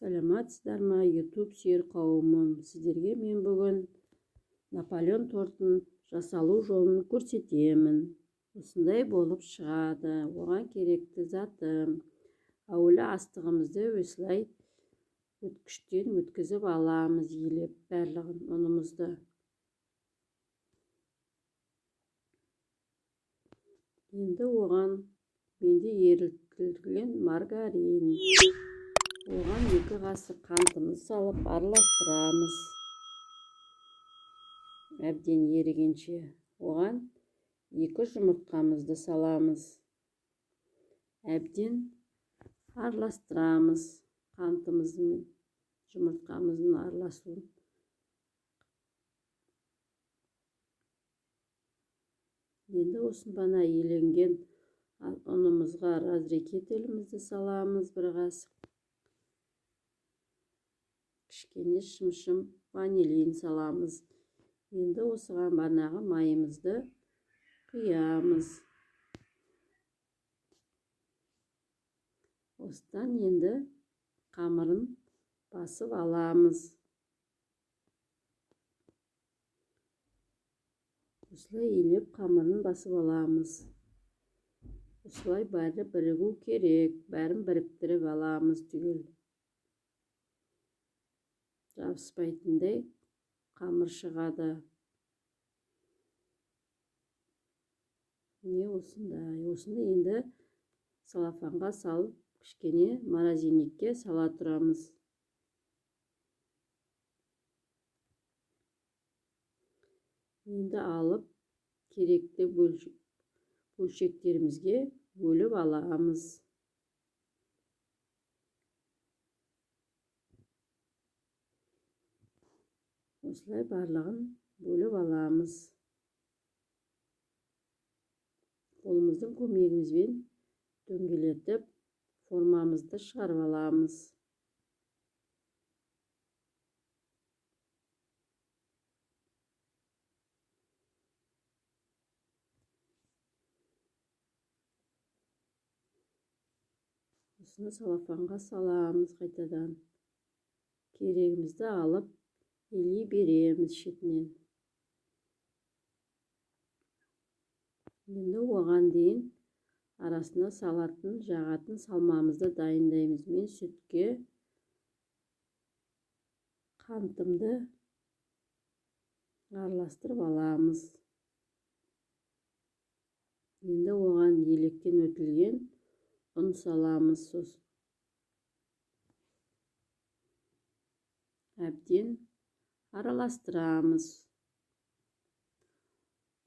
Саламатсыздар ма, YouTube сүйер қауымым! Сіздерге мен бүгін Наполеон тортын жасалу жолын көрсетемін. Осындай болып шығады. Оған керекті затым: әуелі астығымызды осылай өткіштен өткізіп аламыз, елеп барлығын ұнымызды. Енді оған менде ерітілген маргарин, оған 2 қасық қантымыз салып араластырамыз әбден ерігенше. Оған 2 жұмыртқамызды саламыз, әбден араластырамыз қантымыздың жұмыртқамыздың араласуын. Енді осын бана еленген ұнымызға разрекетелімізді саламыз, 1 қасық, кішкене шымшым ванилин саламыз. Енді осыған банағы майымызды құямыз. Осыдан енді қамырын басып аламыз. Осылай илеп қамырын басып аламыз. Осылай бәрі бірігу керек. Бәрін біріктіріп аламыз түгел. Жабыспайтындай қамыр шығады. Міне осындай. Осыны енді салафанға салып, кішкене морозильникке сала тұрамыз. Енді алып керекті бөлшектерімізге бөліп аламыз. Осылай барлығын бөліп аламыз. Қолымыздың көмегімізбен дөңгелетіп формамызды шығарып аламыз. Осыны салафанға саламыз қайтадан. Керегімізді алып илей береміз шетінен. Енді оған дейін арасына салатын, жағатын салмамызды дайындаймыз. Мен сүтке қантымды араластырып аламыз. Енді оған електен өтілген ұн саламыз. Сосын әбден араластырамыз.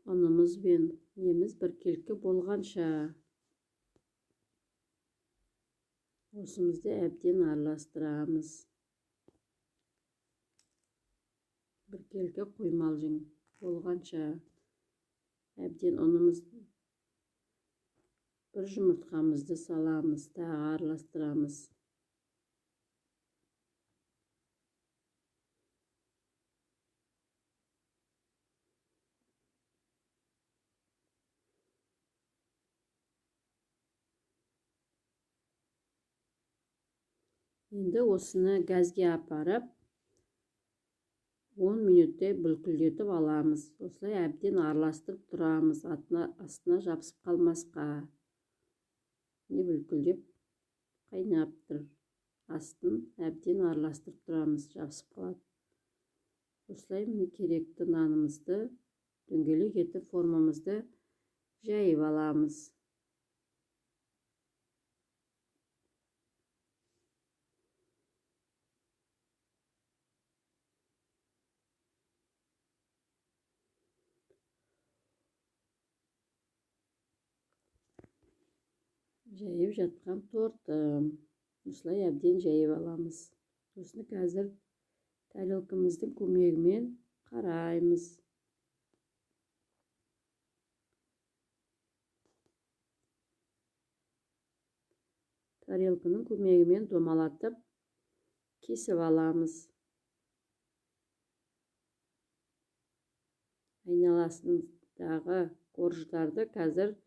Ұнымыз бен неміз біркелкі болғанша осымызды әбден араластырамыз. Біркелкі құймалжың болғанша әбден ұнымыз, 1 жұмыртқамызды саламыз, тағы араластырамыз. Енді осыны газге апарып 10 минуттай бүлкілдетіп аламыз. Осылай әбден араластырып тұрамыз, астына жабысып қалмасқа. Не бүлкілдеп қайнап тұр. Астын әбден араластырып тұрамыз, жабысып қалады. Осылай міне керекті нанымызды дөңгелек етіп формамызды жайып аламыз. Жайып жатқан тортым. Осылай әбден жайып аламыз. Осыны қазір тарелкамыздың көмегімен қараймыз. Тарелканың көмегімен домалатып кесіп аламыз. Айналасындағы корждарды қазір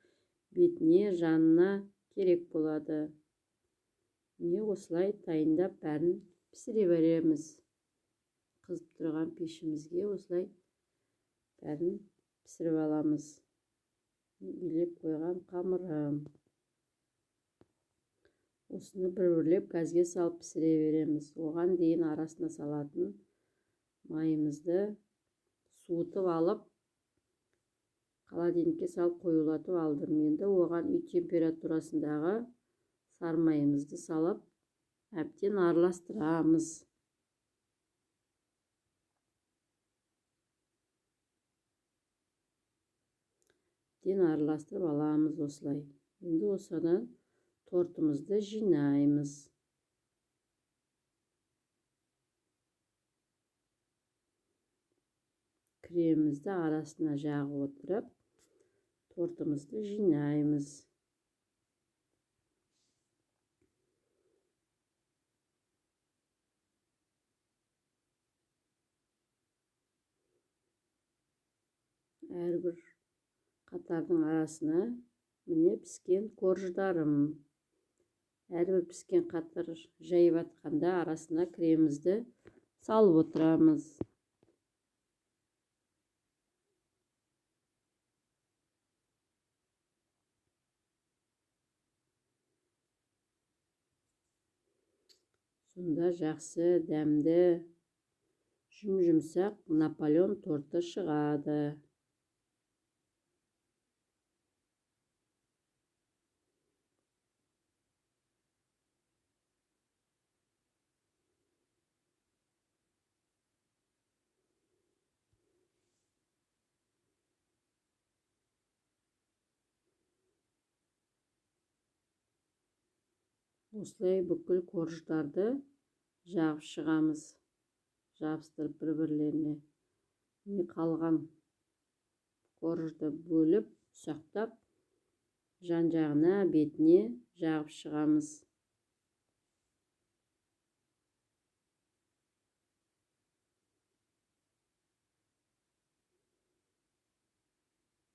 бетіне, жанына керек болады. Міне осылай дайындап бәрін пісіре береміз. Қызып тұрған пешімізге осылай бәрін пісіріп аламыз. Илеп қойған қамырым. Осыны бір-бірлеп газге салып пісіре береміз. Оған дейін арасына салатын майымызды суытып алып, холодильникке салып қоюлатып алдым. Енді оған үй температурасындағы сары майымызды салып, әбден араластырамыз. Әбден араластырып аламыз осылай. Енді осыдан тортымызды жинаймыз. Кремімізді арасына жағып отырып, тортымызды жинаймыз. Әрбір қатардың арасына міне піскен корждарым. Әрбір піскен қатар жайып атқанда арасына кремімізді салып отырамыз. Сонда жақсы, дәмді, жұм-жұмсақ Наполеон торты шығады. Осылай бүкіл корждарды жағып шығамыз, жабыстырып бір-бірлеріне. Міне қалған коржды бөліп, ұсақтап, жан-жағына, бетіне жағып шығамыз.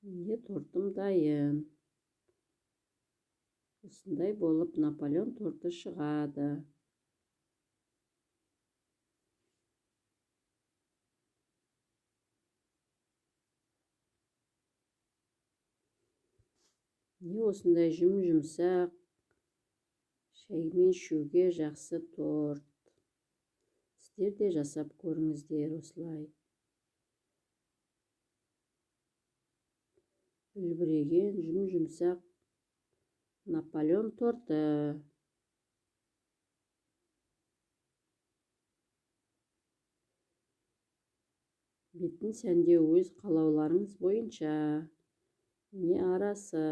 Міне тортым дайын. Осындай болып Наполеон торты шығады. Міне осындай жұм-жұмсақ, шаймен ішуге жақсы торт. Сіздер де жасап көріңіздер осылай. Үлбіреген жұм-жұмсақ Наполеон торты. Бетін сәндеу өз қалауларыңыз бойынша. Міне арасы.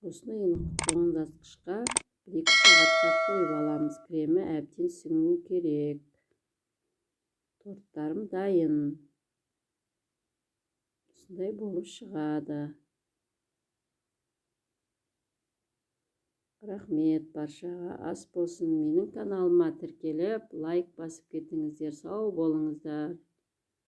Осыны енді тоңазытқышқа 1-2 сағатқа қойып аламыз. Кремі әбден сіңу керек. Торттарым дайын. Осындай болып шығады. Рахмет баршаға, ас болсын. Менің каналыма тіркеліп, лайк басып кетіңіздер. Сау болыңыздар.